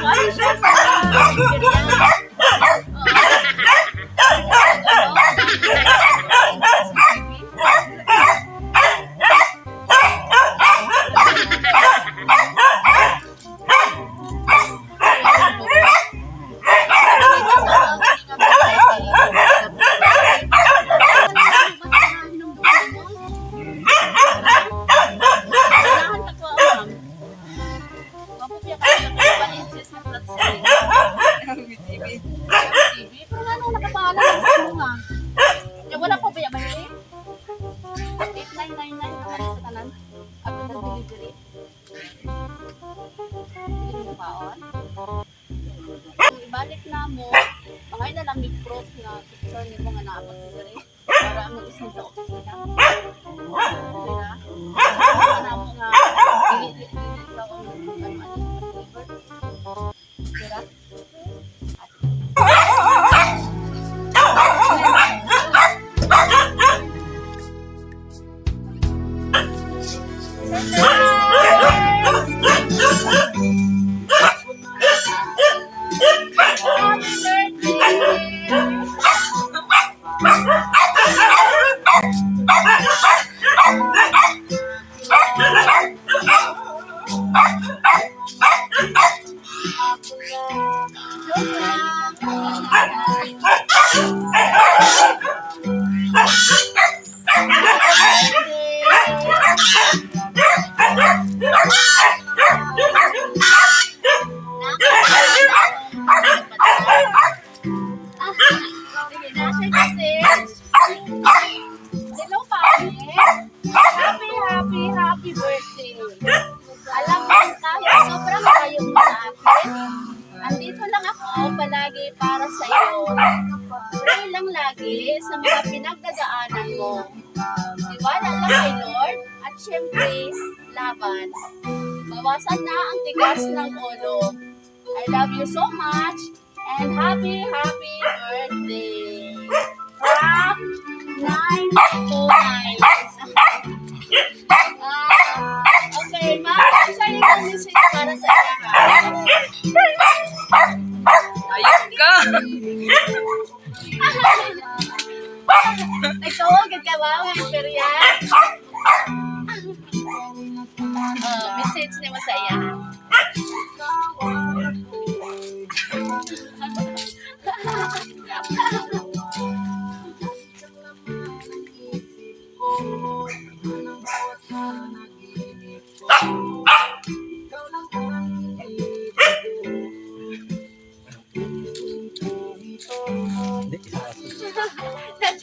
Ano siya sa Imperial? Oo. Ano? Pero nga nung nakapaalam sa mo nga. Ya, wala pa ba yan? 8999 ang sa tanan. After the delivery. Dili mo kaon. Kung ibalik na mo, mga na lang may proof nga picture nimo nga naabot ni diri para mag-isend sa opisina. Okay na? So, na mo nga dili dili daw ang ano ano deliver. Dira? Happy birthday! Joke lang. Sige na, siya message. Hello, pare. Happy, happy, happy birthday. Alam mo, kahit sobrang layo mo sa akin, andito lang ako palagi para sa iyo. Pray lang lagi sa mga pinagdadaanan mo. Tiwala lang kay Lord at syempre, laban. Bawasan na ang tigas ng ulo. I love you so much and happy, happy birthday. From 9 to 9. Ah, okay, ma'am, isa yung message para sa iya, ha? Ayun ka! Nagkawag ka ba, mga Imperial? Oh, message niya mo sa iya, ha?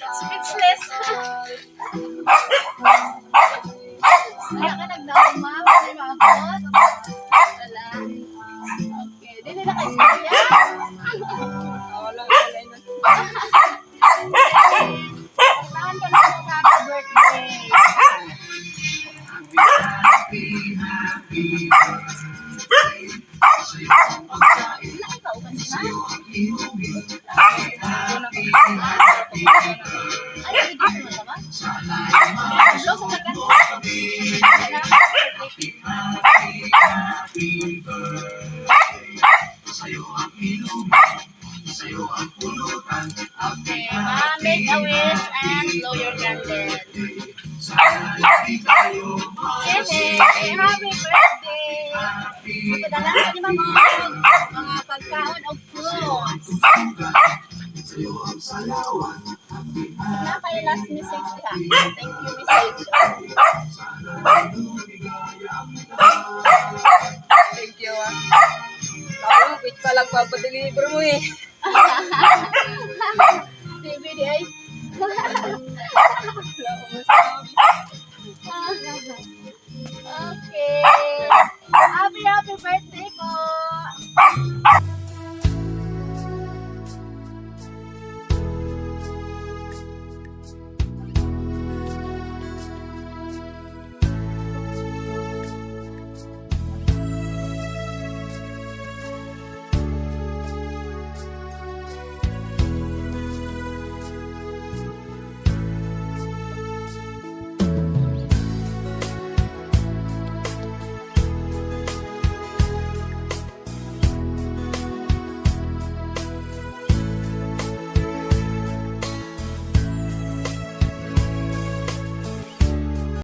Speechless. Wala ka nagnauma? Wala may maabot? Wala. Okay. Di nila ka-istorya. Wala, wala na. Tahan ka lang ng happy birthday. Wala ka kauban sila? Ay, hindi mo ba? Hello sa tagan. Okay, ma, make a wish and blow your candle. Yay! Happy birthday! Magpadala ka ni Mama mga pagkaon of fruits. Na kayo last message diha. Thank you message. Thank you ah. Ako, wait pa lang papadeliver mo eh. DVD ay. Wala akong masabi.